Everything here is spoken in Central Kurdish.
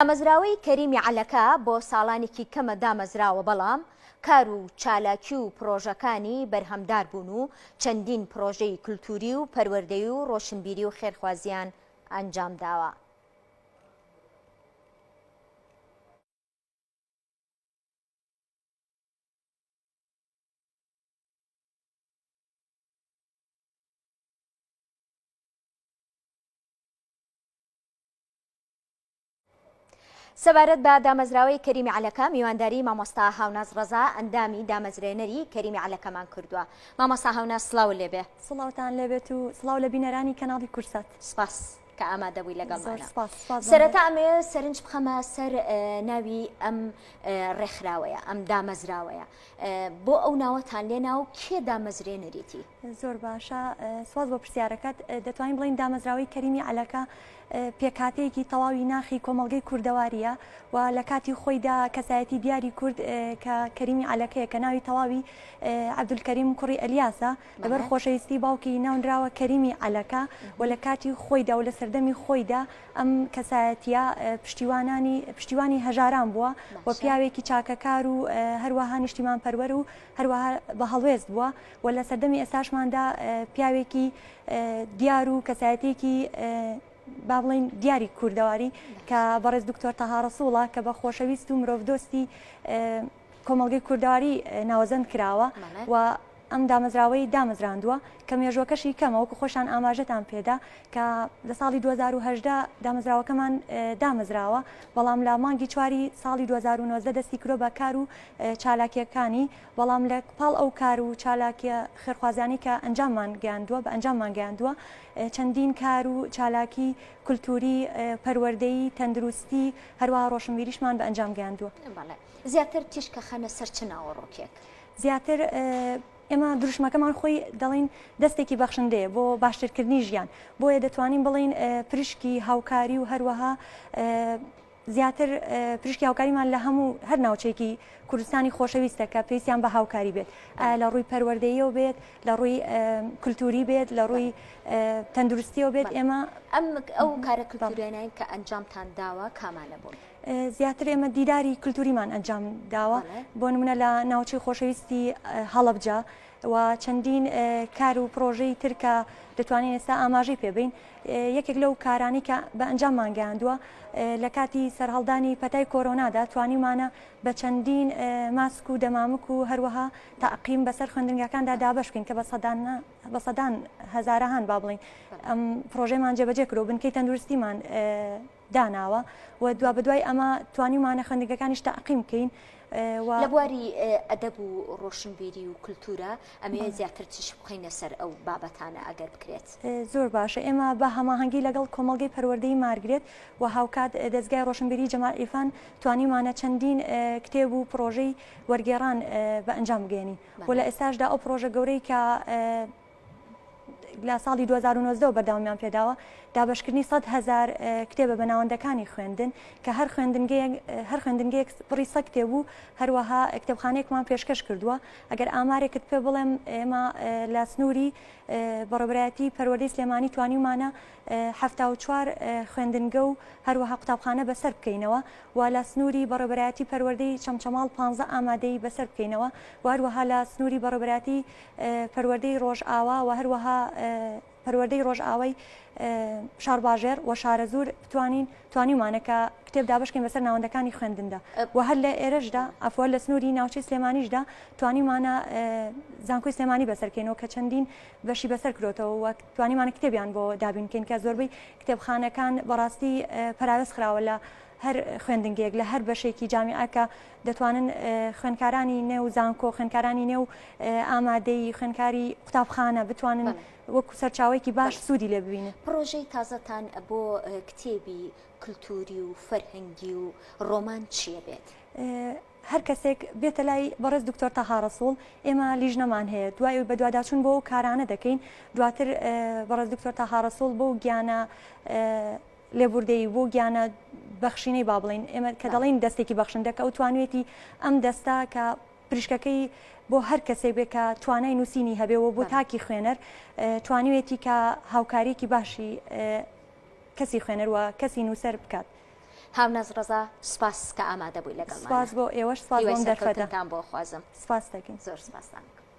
دامەزراوەی کەریمی عەلەکە بۆ ساڵانێکی کەمە دامەزراوە بەڵام کار و چالاکی و پڕۆژەکانی بەرهەمدار بوون و چەندین پڕۆژەی کولتووری و پەروەردەیی و ڕۆشنبیری و خێرخوازییان ئەنجامداوە. سەبارەت بە دامەزراوەی کەریمی عەلەکە میوانداری مامۆستا هاوناز ڕەزا ئەندامی دامەزرێنەری کەریمی عەلەکەمان کردووە. مامۆستا هاوناز سڵاوت لێبێ. سڵاوتان لێبێت و سڵاو لە بینەرانی کەناڵی کوردسات. سپاس کە ئامادە بووی زۆر لەگەڵمانە. سپاس، سپاس بۆ سەرەتا ئەمەوێ سەرنج بخەمە سەر ناوی ئەم ڕێکخراوەیە، ئەم دامەزراوەیە. بۆ ئەو ناوەتان لێنا و کێ دامەزرێنەریتی؟ زۆر باشە سپاس بۆ پرسیارەکەت. دەتوانین بڵێین دامەزراوەی کەریمی عەلەکە پێکهاتەیەکی تەواوی ناخی کۆمەڵگەی کوردەوارییە و لە کاتی خۆیدا کەسایەتی دیاری کورد کە کەریمی عەلەکەیە کە ناوی تەواوی عەبدولکەریم کوڕی ئەلیاسە لەبەر خۆشەویستی باوکی ناونراوە کەریمی عەلەکە و لە کاتی خۆیدا و لە سەردەمی خۆیدا ئەم کەسایەتییە پشتیوانانی پشتیوانی هەژاران بووە و پیاوێکی چاکەکار و هەروەها نیشتیمانپەروەر و هەروەها بە هەڵوێست بووە و لە سەردەمی ئێستاشماندا پیاوێکی دیار و کەسایەتیەکی با بڵێین دیاری کوردەواری کە بەڕێز دکتۆر تەها ڕەسوڵە کە بە خۆشەویست و مرۆڤدۆستی کۆمەڵگەی کوردەواری ناوەزەند کراوە و ئەم دامەزراوەی دامەزراندووە کە مێژوەکەشی کەمە وەکو خۆشان ئاماژەتان پێدا کە لە ساڵی 2018 دامەزراوەکەمان دامەزراوە بەڵام لە مانگی چواری ساڵی 2019 دەستی کرۆ بە کار و چالاکیەکانی بەڵام لە پاڵ ئەو کار و چالاکیە خێرخوازیانەی کە ئەنجاممان گەیاندووە بە ئەنجاممان گەیاندووە چەندین کار و چالاکی کولتووری، پەروەردەیی، تەندروستی، هەروەها ڕۆشنبیریشمان بە ئەنجام گەیاندووە. بەڵێ. زیاتر تیشک ئەخەنە سەر چ ناوەڕۆکێک؟ زیاتر ئێمە دروشمەکەمان خۆی دەڵێین دەستێکی بەخشندەیە بۆ باشترکردنی ژیان، بۆیە دەتوانین بڵێین پرشکی هاوکاری و هەروەها زیاتر پریشکی هاوکاریمان لە هەموو هەر ناوچەیەکی کوردستانی خۆشەویستە کە پێویستیان بە هاوکاری بێت ئایا لە ڕووی پەروەردەییەوە بێت لە ڕووی کولتوری بێت لە ڕووی تەندروستیەوە بێت ئێمە ئەم ئەو کارە کولتوریانەی کە ئەنجامتان داوە کامانە بوون؟ زیاتر ئێمە دیداری کولتوریمان ئەنجام داوە بۆ نمونە لە ناوچەی خۆشەویستی هەڵەبجە و چەندین کار و پرۆژەی تر کە دەتوانین ئێستا ئاماژەی پێ بین یەکێک لەو کارانەی کە بە ئەنجاممان گەیاندووە لە کاتی سەرهەڵدانی پەتای کۆرۆنادا توانیومانە بە چەندین ماسک و دەمامک و هەروەها تەعقیم بەسەر خوێندنگاکاندا دابەش بکەین کە بە سەدان بە سەدان هەزارەهان با بڵین ئەم پرۆژەیمان جێبەجێ کرد و بنکەی تەندروستیمان داناوە و دوابەدوای ئەمە توانیومانە خوێندنگەکانیش تەعقیم بکەین و. لە بواری ئەدەب و ڕۆشنبیری و کولتوورا ئەمەوێت زیاتر تیشک بخەینە سەر ئەو بابەتانە ئەگەر بکرێت. زۆر باشە ئێمە بە هەماهەنگی لەگەڵ کۆمەڵگەی پەروەردەی مارگرێت و هاوکات دەزگای ڕۆشنبیری جەمال عیرفان توانیومانە چەندین کتێب و پڕۆژەی وەرگێڕان بە ئەنجام بگەیەنین و لە ئێستاشدا ئەو پڕۆژە گەورەی کە لە ساڵی 2019 وە بەردەوامیان پێداوە، دابەشکردنی 100,000 کتێبە بە ناوەندەکانی خوێندن کە هەر خوێندنگەیەک هەر خوێندنگەیەک بڕی 100 کتێب و هەروەها کتێبخانەیەکمان پێشکەش کردووە. ئەگەر ئامارێکت پێ بڵێم ئێمە لە سنووری بەڕێوەبەرایەتی پەروەردەی سلێمانی توانیومانە 74 خوێندنگە و هەروەها قوتابخانە بەسەر بکەینەوە و لە سنووری بەڕێوەبەرایەتی پەروەردەی چەمچەماڵ 15 ئامادەیی بەسەر بکەینەوە و هەروەها لە سنووری بەڕێوەبەرایەتی پەروەردەی ڕۆژئاوا و هەروەها پەروەردەی ڕۆژئاوای شارباژێڕ و شارەزوور بتوانین توانیومانە کە کتێب دابەشکەین بەسەر ناوەندەکانی خوێندندا و هەر لە ئێرەشدا عەفوە لە سنووری ناوچەی سلێمانیشدا توانیومانە زانکۆی سلێمانی بەسەرکەینەوە کە چەندین بەشی بەسەر کرۆتەوە و توانیمانە کتێبیان بۆ دابین بکەین کە زۆربەی کتێبخانەکان بەڕاستی پەراوێز خراوە لە هەر خوێندنگەیەک لە هەر بەشێکی جامیعە کە دەتوانن خوێندکارانی نێو زانکۆ، خوێندکارانی نێو ئامادەیی، خوێندکاری قوتابخانە بتوانن وەکو سەرچاوەیەکی باش سوودی لێ ببینن. پڕۆژەی تازەتان بۆ کتێبی کلتووری و فەرهەنگی و ڕۆمان چییە بێت؟ هەر کەسێک بێتە لای بەڕێز دکتۆر تەها ڕەسوڵ ئێمە لیژنەمان هەیە دوای ئەوی بەدواداچوون بۆ ئەو کارانە دەکەین دواتر بەڕێز دکتۆر تەها ڕەسوڵ بەو گیانە لێبوردەیی بۆ گیانە بەخشینەی با بڵێین ئێمە کە دەڵێین دەستێکی بەخشندە کە ئەو توانوێتی ئەم دەستە کە پریشکەکەی بۆ هەر کەسێک بێ کە توانای نووسینی هەبێ و بۆ تاکی خوێنەر توانیوێتی کە هاوکاریەکی باشی کەسی خوێنەر و کەسی نووسەر بکات. هاوناز ڕەزا سوپاس کە ئامادە بووی لەگەڵمان. سوپاس بۆ ئێوەش سوپاس بۆ هیوای ئەم دەرفەتە. سەرکەوتنتان بۆ خوازم. سوپاست دەکەین. زۆر سوپاستان دەکەم.